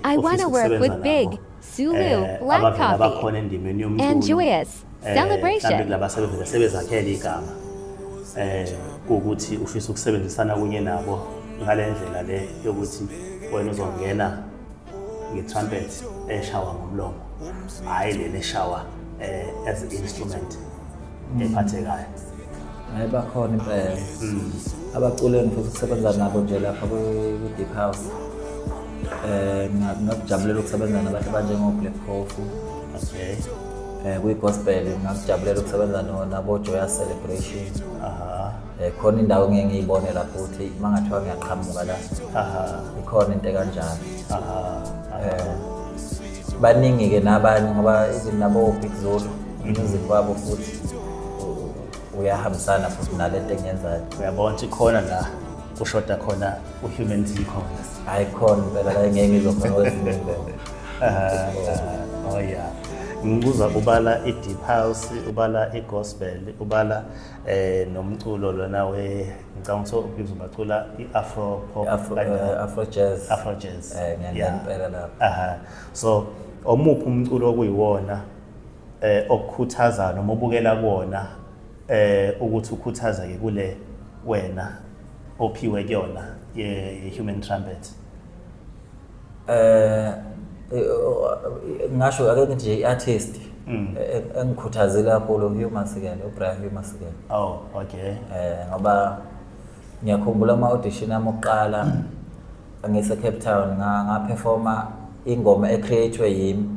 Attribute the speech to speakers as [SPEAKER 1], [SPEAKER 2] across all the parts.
[SPEAKER 1] I
[SPEAKER 2] ofisa
[SPEAKER 1] wanna work
[SPEAKER 2] ukusebenza
[SPEAKER 1] with Big
[SPEAKER 2] nabo,
[SPEAKER 1] Zulu Black
[SPEAKER 2] abavele
[SPEAKER 1] Coffee
[SPEAKER 2] abakhona endimeni
[SPEAKER 1] and
[SPEAKER 2] yomculo,
[SPEAKER 1] Joyous
[SPEAKER 2] mhlambe
[SPEAKER 1] Celebration.
[SPEAKER 2] kulaba sebevele sebezakhela igama, kuwukuthi ufisa ukusebenzisana kunye nabo ngale ndlela le yokuthi wena uzongena nge-trumpet eshawa ngomlomo, hhayi lena eshawa as instrument ephathekayo.
[SPEAKER 3] Hayi, bakhona impela abaculi engifisa ukusebenza nabo nje lapha ku-Deep House. Ngingakujabulela ukusebenza nabantu abanjengo-Black Coffee. Kwi-gospel ngingakujabulela ukusebenza nabo Joyous Celebration. Khona indawo engeke ngiyibone lapho ukuthi uma ngathiwa ngiyaqhamuka la, ikhona into ekanjalo. Baningi-ke nabanye, ngoba even nabo Big Zulu, music wabo futhi uyahambisana futhi nalento engiyenzayo.
[SPEAKER 2] Uyabona ukuthi khona la kushoda khona u-human T khona.
[SPEAKER 3] Hayi, khona impela la engeke ngizokhona kwezinye iy'ngoma.
[SPEAKER 2] Oh yeah. Ngikuzwa ubala i-deep house, ubala i-gospel, ubala nomculo lona we, ngicabanga ukuthi ubizwa bacula i-afro pop.
[SPEAKER 3] Afro, afro jazz.
[SPEAKER 2] Afro jazz.
[SPEAKER 3] Ngiyangena impela lapho.
[SPEAKER 2] Aha. So omuphi umculo okuyiwona okukhuthaza noma ubukela kuwona ukuthi ukhuthazeke kule wena ophiwe kuyona ye human trumpet?
[SPEAKER 3] Ngasho ake ngithi nje i-artist engikhuthazile kakhulu uHugh Masekela, uBra Hugh Masekela. Ngoba ngiyakhumbula ama audition ami okuqala ngise Cape Town, nga performa ingoma e-createwe yimi.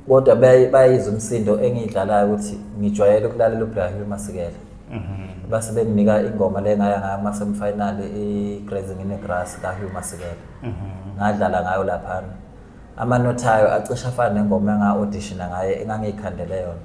[SPEAKER 3] Kodwa bayizwa umsindo engiyidlalayo ukuthi ngijwayele ukulalela uBra Hugh Masekela. Base benginika ingoma le ngaya ngayo kuma semifinal, i-Grazing in the Grass ka Hugh Masekela. Ngadlala ngayo laphana. Amanothi ayo acishe afana nengoma enga-auditiona ngayo engangiyikhandele yona.